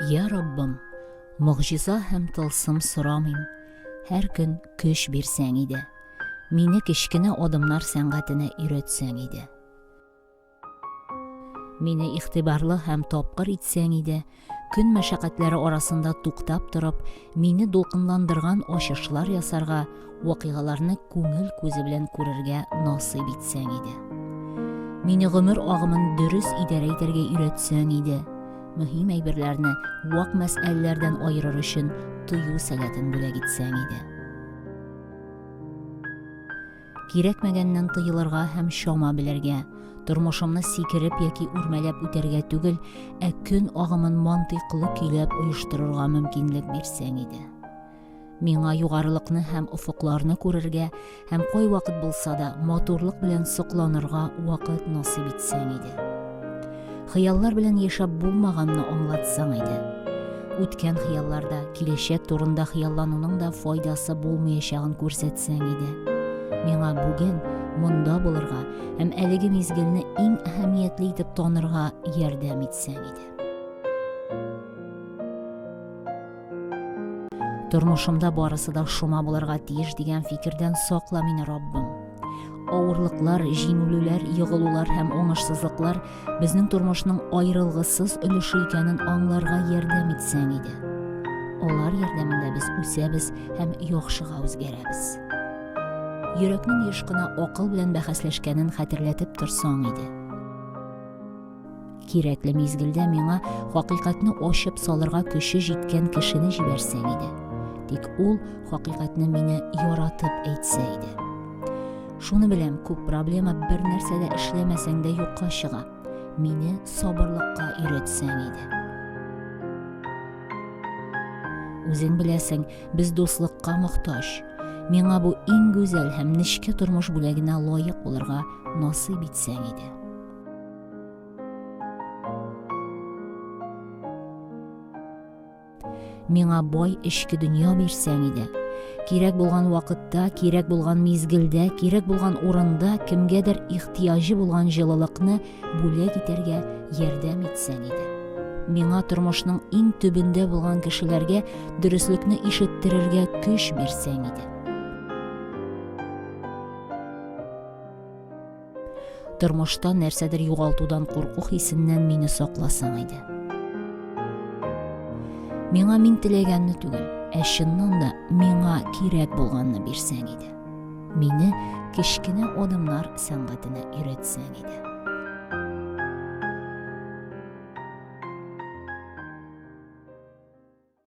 Я Раббым, могҗиза һәм тылсым сорамыйм, һәр көн көч бирсәң иде. Мине кечкенә адымнар сәнгатенә өйрәтсәң иде. Мине игътибарлы һәм тапкыр итсәң иде, көн мәшәкатьләре арасында туктап торып, мине дулкынландырган ачышлар ясарга, вакыйгаларны күңел күзе белән күрергә насыйп итсәң иде. Мине гомер агымын дөрес идарә итәргә өйрәтсәң иде. Мөһим әйберләрне вак мәсьәләләрдән аерыр өчен тою сәләтен бүләк итсәң иде. Кирәкмәгәннән тыелырга һәм чама белергә, тормышымны сикереп яки үрмәләп үтәргә түгел, ә көн агымын мантыйклы көйләп оештырырга мөмкинлек бирсәң иде. Миңа югарылыкны һәм офыкларны күрергә һәм кайвакыт булса да матурлык белән сокланырга вакыт насыйп итсәң иде. Хыяллар белән яшәп булмаганны аңлатсаң иде. Үткән хыялларда, киләчәк турында хыяллануның да файдасы булмаячагын күрсәтсәң иде. Миңа бүген монда булырга һәм әлеге мизгелне иң әһәмиятле итеп танырга ярдәм итсәң иде. Тормышымда барысы да шома булырга тиеш дигән фикердән сакла мине, Раббым. Авырлыклар, җиңелүләр, егылулар һәм уңышсызлыклар безнең тормышның аерылгысыз өлеше икәнен аңларга ярдәм итсәң иде. Алар ярдәмендә без үсәбез һәм яхшыга үзгәрәбез. Йөрәкнең еш кына акыл белән бәхәсләшкәнен хәтерләтеп торсаң иде. Кирәкле мизгелдә миңа хакыйкатьне ачып салырга көче җиткән кешене җибәрсәң иде. Тик ул хакыйкатьне мине яратып әйтсә иде. Шуны беләм, күп проблема бер нәрсә дә эшләмәсәң дә юкка чыга. Мине сабырлыкка өйрәтсәң иде. Үзең беләсең, без дуслыкка мохтаҗ. Миңа бу иң гүзәл һәм нечкә тормыш бүләгенә лаек булырга насыйп итсәң иде. Миңа бай эчке дөнья бирсәң иде. Кирәк булган вакытта, кирәк булган мизгелдә, кирәк булган урында кемгәдер ихтыяҗы булган җылылыкны бүләк итәргә ярдәм итсәң иде. Миңа тормышның иң төбендә булган кешеләргә дөреслекне ишеттерергә көч бирсәң иде. Тормышта нәрсәдер югалтудан курку хисеннән мине сакласаң иде. Миңа мин теләгәнне түгел, ә чыннан да миңа кирәк булганны бирсәң иде. Мине кечкенә адымнар сәнгатенә өйрәтсәң иде.